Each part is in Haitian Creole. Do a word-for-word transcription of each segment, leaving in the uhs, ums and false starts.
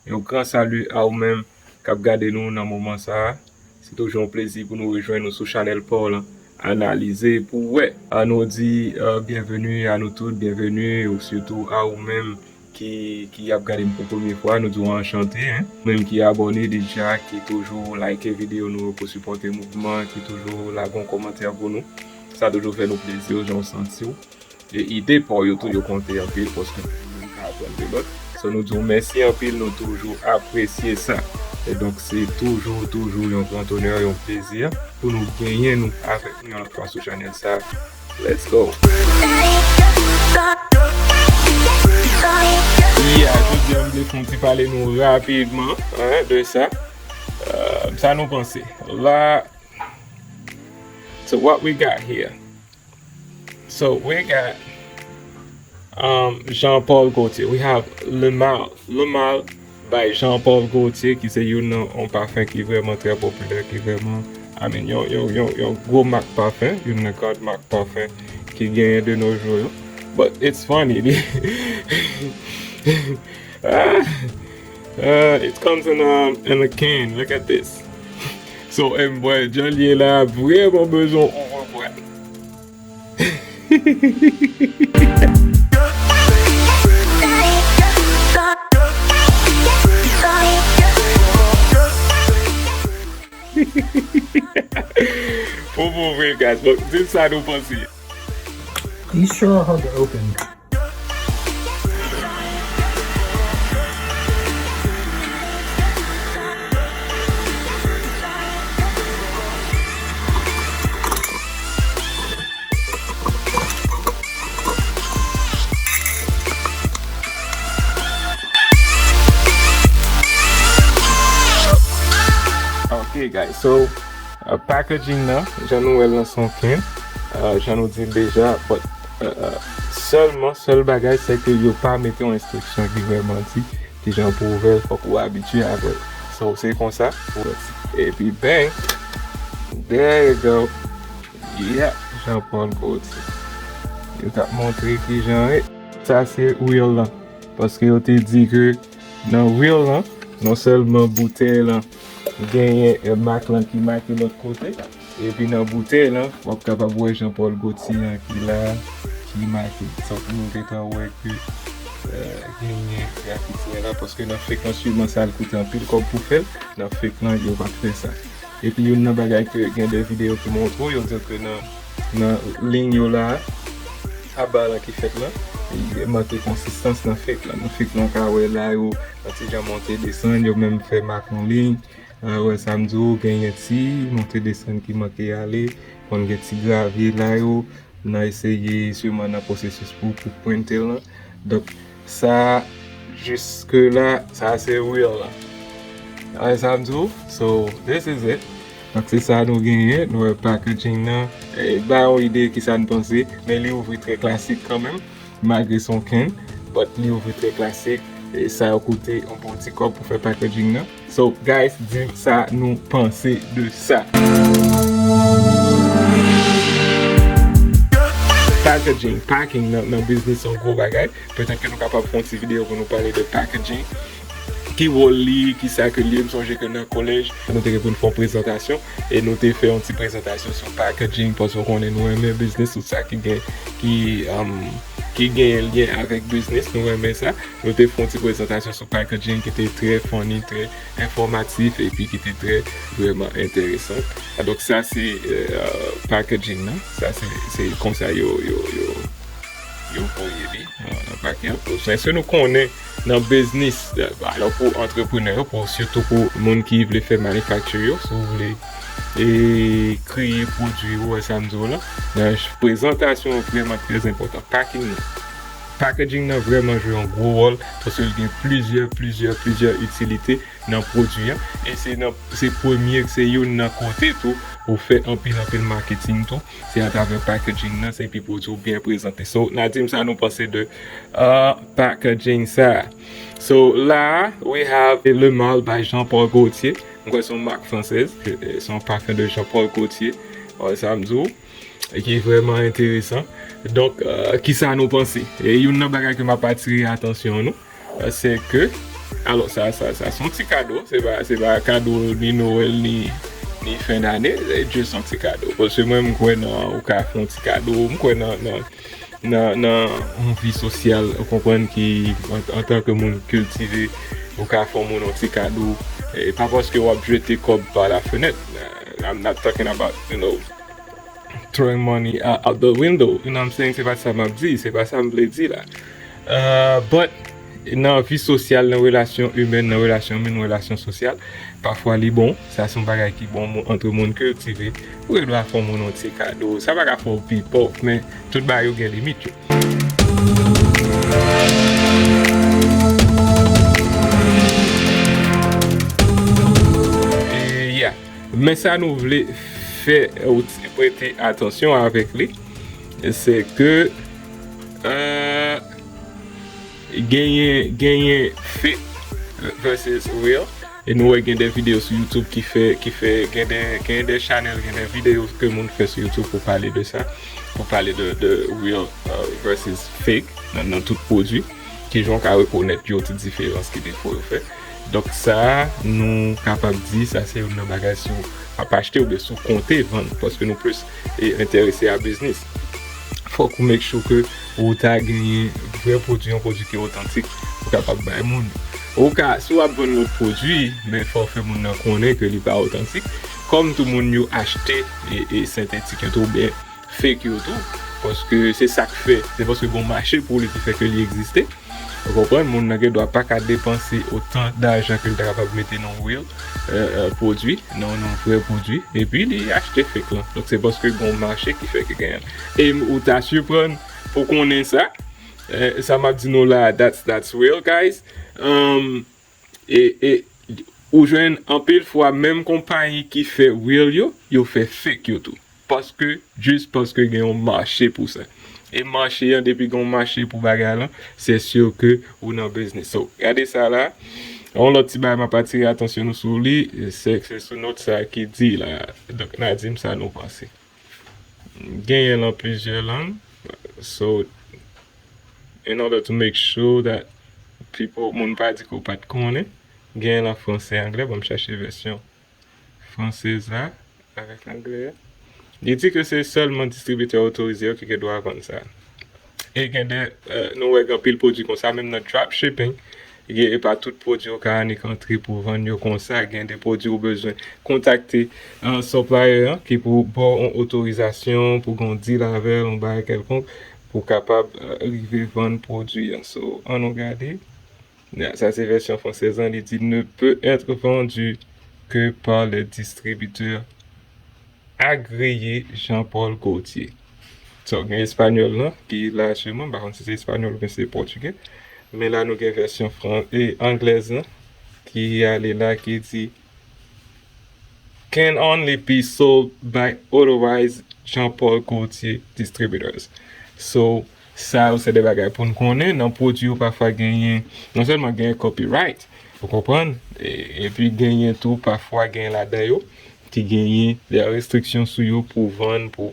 Yon gran sali a ou menm k ap gade nou nan moman sa a. Se toujou yon plezi pou nou rejwenn nou sou chanèl pa w lan, Analize pou wè. A, nou di, a, byenveni a nou tout, byenveni ou sitou a ou menm ki, ki ap gade m pou premye fwa, nou di w anchante, hein. Ou menm ki abòne deja, ki toujou like videyo nou yo pou sipòte mouvman, ki toujou lage yon kòmantè pou nou. Sa toujou fè nou plezi, jan w santi w. E ide pa w yo tou, yo konte anpil, paske nou menm ka aprann de lòt. So, nou di w mèsi anpil, nou toujou apresye sa. E donk, se toujou, toujou yon gran onè, yon plezi pou nou genyen nou avèk nou yon lòt fwa sou chanèl sa. Let's go! Yeah, jodi a, m vle fè yon ti pale nou rapidman, hein, de sa. Euh, sa nou panse? La, so what we got here? So we got, um, Jean Paul Gaultier. We have Le Male. Le Male by Jean Paul Gaultier, ki se youn nan yon pafen ki vrèman trè popilè, ki vrèman, I mean, yon, yon, yon, yon gwo mak pafen, youn nan gran mak pafen ki genyen de nos jours yo. But it's funny. Ah, uh, it comes in a, in a can. Look at this. So, e m bwè, jan l ye la, vrèman bezwen yon ouvre bwat. Pou, pou vre, guys. Bon, di m sa nou panse. These sure are hard to open. Ok, guys, so, uh, packaging nan, jan nou wè l nan, se yon can, uh, jan nou di l deja, but, uh, uh, sèlman, sèl bagay, se ke yo pa mete yon enstriksyon ki vrèman di kijan pou ouvè l, fòk ou abitye avè l. So, se konsa, ou wè. Epi, bang, there you go. Yeah, Jean Paul Gaultier. Yo t ap montre kijan e. Sa se real lan. Paske yo te di ke nan real lan, non sèlman boutèy lan genyen, eh, mak lan ki make lòt kote, epi nan boutèy lan, w ap kapab wè Jean Paul Gaultier an ki la, ki make. Sa pou nou gentan wè ke, eh, genyen grafiti an la, paske nan fake lan, swivan sa l koute anpil kòb pou fè l, nan fake lan, yo pa t fè sa. Epi youn nan bagay ke gen de videyo ki montre w, yo di ke nan, nan liy yo la, aba lan ki fèt lan, li manke konsistans nan fake lan. Nan fake lan, w ka wè la yo, yon ti jan monte desann, yo menm fè mak yon liy. Ah, wè sa m di w, genyen ti monte desann ki manke ale, konn gen ti gravye la yo, nan eseye swivan nan pwosesis pou, pou printe l lan. Donk, sa, jiske la, sa se real lan. Wè sa m di w? So, this is it. Donk, se sa nou genyen. Nou wè packaging nan. E, ba yon ide ki sa n panse, men li ouvri trè klasik kanmenm, malgre se yon can, but li ouvri trè klasik. E sa yo koute yon bon ti kòb pou fè packaging nan. So, guys, di m sa nou panse de sa. Packaging, packing nan, nan biznis se yon gwo bagay. Petèt ke nou kapab fè yon ti videyo pou nou pale de packaging. Ki wòl li, ki sa ke li ye. M sonje ke nan kolèj, nou te gen pou n fè yon prezantasyon, e nou te fè yon ti prezantasyon sou packaging, paske w konnen nou renmen biznis, tout sa ki gen, ki, um, ki gen lyen avèk biznis, nou renmen sa. Nou te fè yon ti prezantasyon sou packaging ki te trè funny, trè enfòmatif, epi ki te trè vrèman enteresan. Donk, sa se, euh, packaging nan. Sa se, se konsa yo, yo, yo, yo voye li nan, nan pake an. So, èske nou konnen nan biznis, euh, alò, pou antreprenè yo, pou, sitou pou moun ki vle fè manufacture yo, si w vle, e kreye pwodui ou, wè sa m di w lan, nan prezantasyon vrèman trè enpòtan. Packing nan. Packaging nan vrèman jwe yon gwo wòl, paske l gen plizyè, plizyè, plizyè itilite nan pwodui an. E se nan, se premye, se youn nan kote tou ou fè anpil, anpil marketing tou. Se atravè packaging nan, se epi pwodui w byen prezante. So, n a di m sa nou panse de, uh, packaging sa. So, la, we have Le Male by Jean Paul Gaultier. M kwè se yon mak fransèz, se yon pafen de Jean Paul Gaultier. Wè sa m di w. Ki vrèman enteresan. Donk, euh, kisa nou panse? E youn nan bagay ke m ap atire atansyon nou, euh, se ke Alò, sa, sa, sa se yon ti kado. Se pa, se pa kado ni Nwèl, ni, ni fen dane. Se jis yon ti kado. Paske mwen, m kwè nan, ou ka fè yon ti kado. M kwè nan, nan, nan, nan yon vi sosyal, ou konprann, ki, an, antanke moun kiltive, ou ka fè yon moun yon ti kado. E pa paske w ap jete kòb pa la fenèt. I'm not talking about, you know, throwing money out, out the window. You know what I'm saying? Se pa sa m ap di, se pa sa m vle di la. Uh, but, nan vi sosyal, nan relasyon imèn, nan relasyon imèn, relasyon sosyal, pafwa li bon. Sa se yon bagay ki bon, moun, antre moun kiltive. Ou gen dwa fè yon moun yon ti kado. Sa pa ka fè w pi pòv, men tout bagay yo gen limit yo. E, yeah. Men sa nou vle fè ou ti prete atansyon avèk li, se ke, euh, genyen, genyen fake versus real. E nou wè gen de videyo sou YouTube ki fè, ki fè, gen de, gen de chanèl, gen de videyo ke moun fè sou YouTube pou pale de sa, pou pale de, de real, euh, versus fake nan, nan tout pwodui. Kijan w ka rekonèt yo, ti diferans ki defo yo fè. Donk sa, nou kapab di, sa se youn nan bagay si w ap achte oubyen si w konte vann, paske nou plis, e, enterese a biznis. Fòk ou make sure ke ou ta genyen vrè pwodui, yon pwodui ki otantik, ou kapab bay moun. Ou ka, si w ap vann lòt pwodui, men fò w fè moun nan konnen ke li pa otantik. Kòm tou moun yo achte, e, e sentetik yo tou, oubyen fake yo tou, paske se sa k fè, se paske gon mache pou li ki fè ke li egziste. Ou konprann? Moun nan gen dwa pa ka depanse otan dajan ke l ta kapab mete nan real, euh, euh, pwodui, nan, nan vrè pwodui, epi li achte fake lan. Donk se paske gon mache ki fè ke genyen. E m, ou ta siprann pou konnen sa. Eh, sa m ap di nou la, that's, that's real, guys. Um, e, e, ou jwenn anpil fwa menm konpayi ki fè real yo, yo fè fake yo tou. Paske, jis paske gen yon mache pou sa. E mache an, depi gen yon mache pou bagay lan, se si ke ou nan biznis. So, gade sa la. Yon lòt ti bagay m ap atire atansyon nou sou li, se, se sou nòt sa ki di la. Donk, n a di m sa nou panse. Genyen lan plizyè lang. So, in order to make sure that people, moun pa di ke w pa t konnen, genyen lan fransè, anglè, ban m chache vèsyon fransèz la avèk anglè a. Li di ke se sèlman distribitè otorize yo ki gen dwa vann sa. E gen de, euh, nou wè gen anpil pwodui konsa, menm nan dropshipping, e, e pa tout pwodui ou ka annik antre pou vann yo konsa. Gen de pwodui ou bezwen kontakte, euh, supplier an ki pou ba w yon otorizasyon pou gen yon deal avè l, yon bagay kèlkonk, pou kapab, euh, rive vann pwodui an. So, ann nou gade. Ya, sa se vèsyon fransèz lan, li di ne peut être vendu que par les distributeurs agréés Jean-Paul Gaultier. So, gen espanyòl lan ki la siman, m pa konn si se espanyòl oubyen se pòtigè. Men la nou gen vèsyon fran-, e, anglèz lan ki ale la ki di can only be sold by authorized Jean-Paul Gaultier distributors. So, sa yo se de bagay pou n konnen nan pwodui yo pafwa genyen, non sèlman genyen copyright, ou konprann, e, epi genyen tou pafwa genyen ladan yo ki genyen de restriksyon sou yo pou vann, pou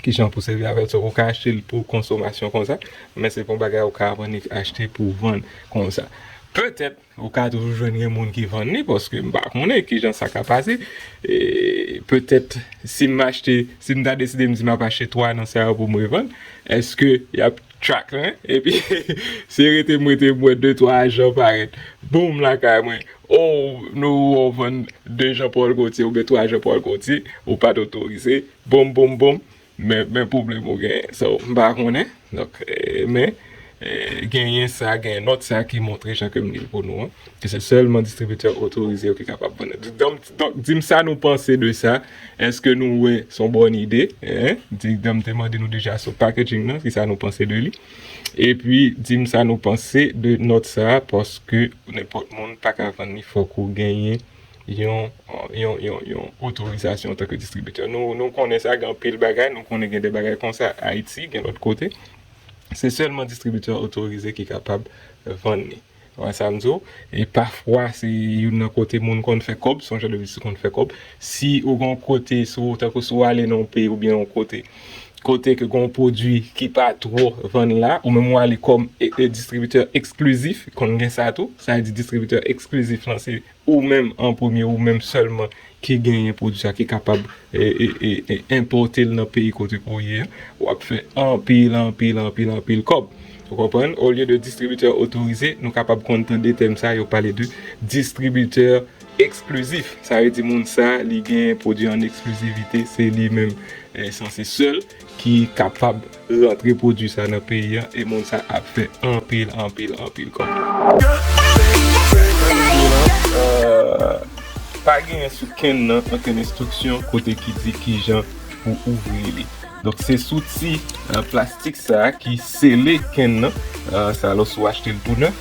kijan pou sèvi avè l. So, ou ka achte l pou konsomasyon konsa, men se pa yon bagay ou ka vann li achte pou vann konsa. Petèt, ou ka toujou jwenn gen moun ki vann li, paske m pa konnen kijan sa ka pase. E petèt, si m achte, si m ta deside m di m ap achte twa nan sa yo pou m revann, èske y ap track lan? Epi, se rete m rete m wè de twa ajan parèt. Boum, lakay mwen. Oh, nou wè w vann de Jean Paul Gaultier oubyen twa Jean Paul Gaultier, ou pa t otorize. Boum, boum, boum. Men, men pwoblèm ou genyen. So, m pa konnen. Donk, eh, men, eh, genyen sa, genyen nòt sa ki montre jan ke m li l pou nou an. Ke se sèlman distribitè otorize yo ki kapab vann. Donk, donk, di m sa nou panse de sa. Èske nou wè se yon bòn ide? Hein? Di, donk, m te mande nou deja sou packaging nan, ki sa nou panse de li. Epi, di m sa nou panse de nòt sa, paske nenpòt moun pa ka vann li, fòk ou genyen yon, yon, yon, yon otorizasyon antanke distribitè. Nou, nou konnen sa, gen anpil bagay, nou konnen gen de bagay konsa Ayiti, gen lòt kote. Se sèlman distribitè otorize ki kapab vann li. Wè sa m di w? E pafwa, se youn nan kote moun konn fè kòb, se yon jan de biznis ki konn fè kòb. Si ou gen yon kote, si w, tankou si w ale nan yon peyi oubyen yon kote, kote ke gen yon pwodui ki pa twò vann la, ou menm ou ale kòm e, e, distribitè eksklizif, konn gen sa tou, sa vle di distribitè eksklizif lan se ou menm an premye, ou menm sèlman ki genyen pwodui sa, ki kapab e, e, e, e, enpòte l nan peyi kote ke w ye a, w ap fè anpil, anpil, anpil, anpil kòb. Ou konprann? Olye de distribitè otorize, nou kapab konn tande tèm sa, yo pale de distribitè eksklizif. Sa vle di moun sa, li gen pwodui an eksklizivite, se li menm, eh, sanse sèl ki kapab rantre pwodui sa nan peyi a, e moun sa ap fè anpil, anpil, anpil kòb. Euh, pa genyen sou kenn nan ankenn enstriksyon kote ki di kijan pou ouvri li. Donk, se sou ti, euh, plastik sa a ki sele kenn nan, euh, sa lè w achte l tou nèf,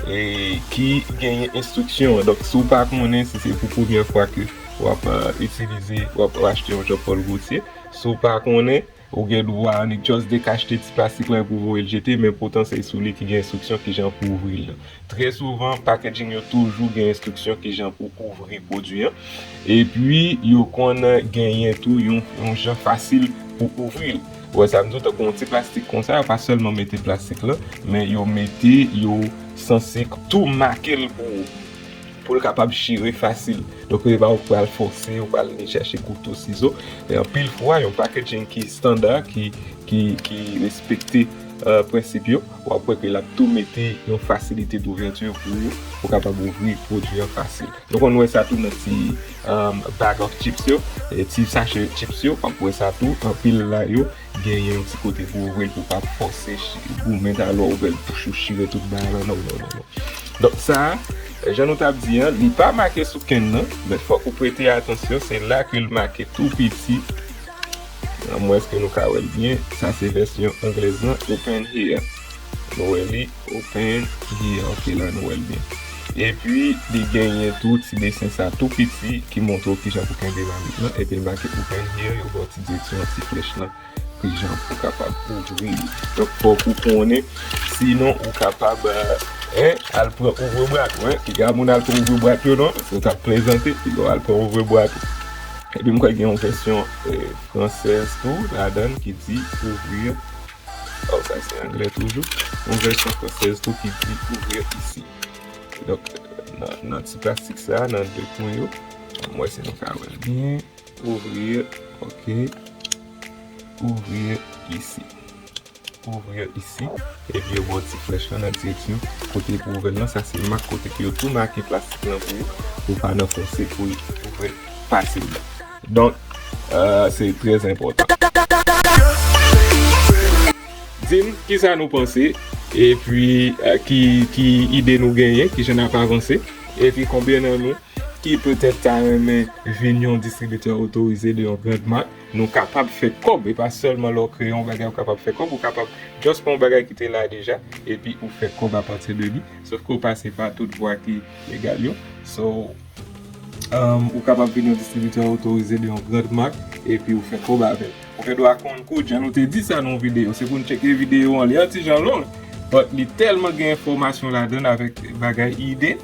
e ki genyen enstriksyon an. Donk, si w pa konnen, si se pou premyè fwa ke w ap, euh, itilize, w ap achte yon Jean Paul Gaultier, si w pa konnen, ou gen dwa annik just dekachte ti plastik lan epi w voye l jete, men poutan se sou li ki gen enstriksyon kijan pou ouvri l. Trè souvan, packaging yo toujou gen enstriksyon kijan pou ouvri pwodui an. Epi, yo konn genyen tou yon, yon jan fasil pou ouvri l. Ou wè sa m di w, tankou yon ti plastik konsa, yo pa sèlman mete plastik lan, men yo mete, yo sanse tou make l pou ou, pou l kapab chire fasil. Donk, se pa ou k pral fòse, ou pral vin chèche kouto, sizo. E anpil fwa, yon packaging ki estanda, ki, ki, ki respekte, euh, prensip yo, w ap wè ke l ap tou mete yon fasilite douvèti pou ou, pou w kapab ouvri pwodui an fasil. Nou konn wè sa tou nan ti, um, bag of chips yo, e ti sachè chips yo, w ap wè sa tou, anpil la yo genyen yon ti kote pou ouvri l, pou w pa fòse chi-, goumen talè w ouvè l, bouch ou chire tout bagay lan, non, non, non, non. Donk sa, jan nou t ap di an, li pa make sou kenn nan, men fòk ou prete atansyon, se la ke l make tou piti. Anmwens ke nou ka wè l byen, sa se vèsyon anglèz lan, open here. Nou wè li, open here, ok, la nou wè l byen. Epi, li genyen tou ti desen sa tou piti ki montre w kijan pou kenbe mamit lan, epi l make open here, yo ba w ti direksyon an, ti flèch lan, kijan pou kapab ouvri li. Donk, fòk ou konnen, sinon ou kapab, euh, en, al pran ouvre bwat ou, en, piga moun al pran ouvre bwat yo, non, paske w t ap plezante, piga w al pran ouvre bwat ou. Epi m kwè gen yon vèsyon, eh, fransèz tou ladan l ki di ouvrir. Oh, sa se anglè toujou. Yon vèsyon fransèz tou ki di ouvrir ici. Donk, nan, nan ti plastik sa, nan de kwen yo, m wè si nou ka wè l byen. Ouvrir, ok. Ouvrir ici. Ouvrir ici. Epi yo ba w ti flèch lan nan direksyon kote pou ouvè l lan. Sa se mak kote ke yo tou make plastik lan pou ou, pou w pa nan fòse pou l ouvè fasilman. Donk, euh, se trè enpòtan. Di m, kisa nou panse? Epi, euh, ki, ki ide nou genyen? Kijan n ap avanse? Epi, konbyen nan nou ki petèt ta renmen vin yon distribitè otorize de yon grand mak? Nou kapab fè kòb, e pa sèlman lè w kreye yon bagay ou kapab fè kòb, ou kapab just pran yon bagay ki te la deja, epi ou fè kòb apati de li, sòf ke ou pase pa tout vwa ki legal yo. So, um, ou kapab vin yon distribitè otorize de yon grand mak, epi ou fè kòb avè l. Ou gen dwa konn koud, jan nou te di sa nan yon videyo, se pou n tcheke videyo an, li yon ti jan long, but li tèlman gen enfòmasyon ladan l avèk bagay ide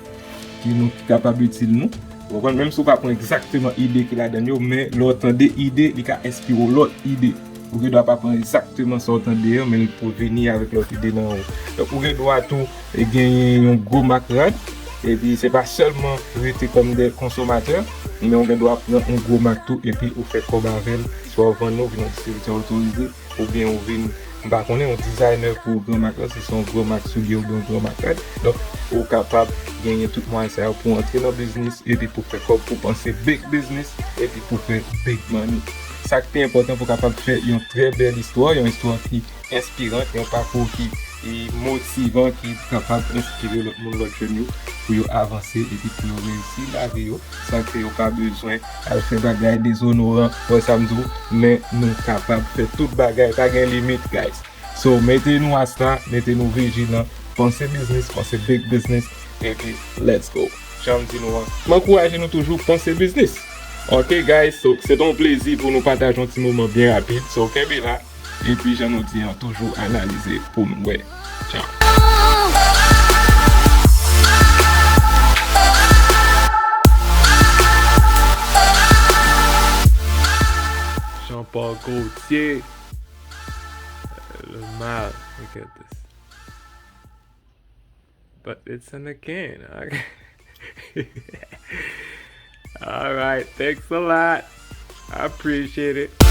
ki nou, ki kapab itil nou. Ou konprann, menm si w pa pran egzakteman ide ki ladan yo, men lè w tande ide, li ka enspire w lòt ide. Ou gen dwa pa pran egzakteman sa w tande an, men l pou vini avèk lòt ide nan ou. Donk, ou gen dwa tou genyen yon gwo mak rad, epi se pa sèlman rete kòm de konsomatè, men ou gen dwa pran yon gwo mak tou, epi ou fè kòb avè l, swa w vann li, ou vin yon distribitè otorize, oubyen ou vin, m pa konnen, yon designer pou gran mak lan, si se yon gran mak soulye oubyen yon gran mak rad. Donk, ou kapab genyen tout mwayen sa yo pou antre nan biznis epi pou fè kòb, pou panse big business epi pou fè big money. Sa k pi enpòtan pou kapab fè yon trè bèl istwa, yon istwa ki enspiran, yon pakou ki, ki motivan, ki kapab enspire lòt moun, lòt jèn yo, pou yo avanse epi pou yo reyisi lavi yo, san ke yo pa bezwen al fè bagay dezonoran, wè sa m di w, men nou kapab fè tout bagay, pa gen limit, guys. So, mete nou asta, mete nou vijilan, panse biznis, panse big business, epi let's go. Jan m di nou an, m ankouraje nou toujou panse biznis. Ok, guys, so, se te yon plezi pou nou pataje yon ti moman byen rapid. So, kenbe la, epi jan nou di an, toujou analize pou n wè. Tchao. Jean Paul Gaultier. Mal. Look at this. But it's in the can. Okay. All right. Thanks a lot. I appreciate it.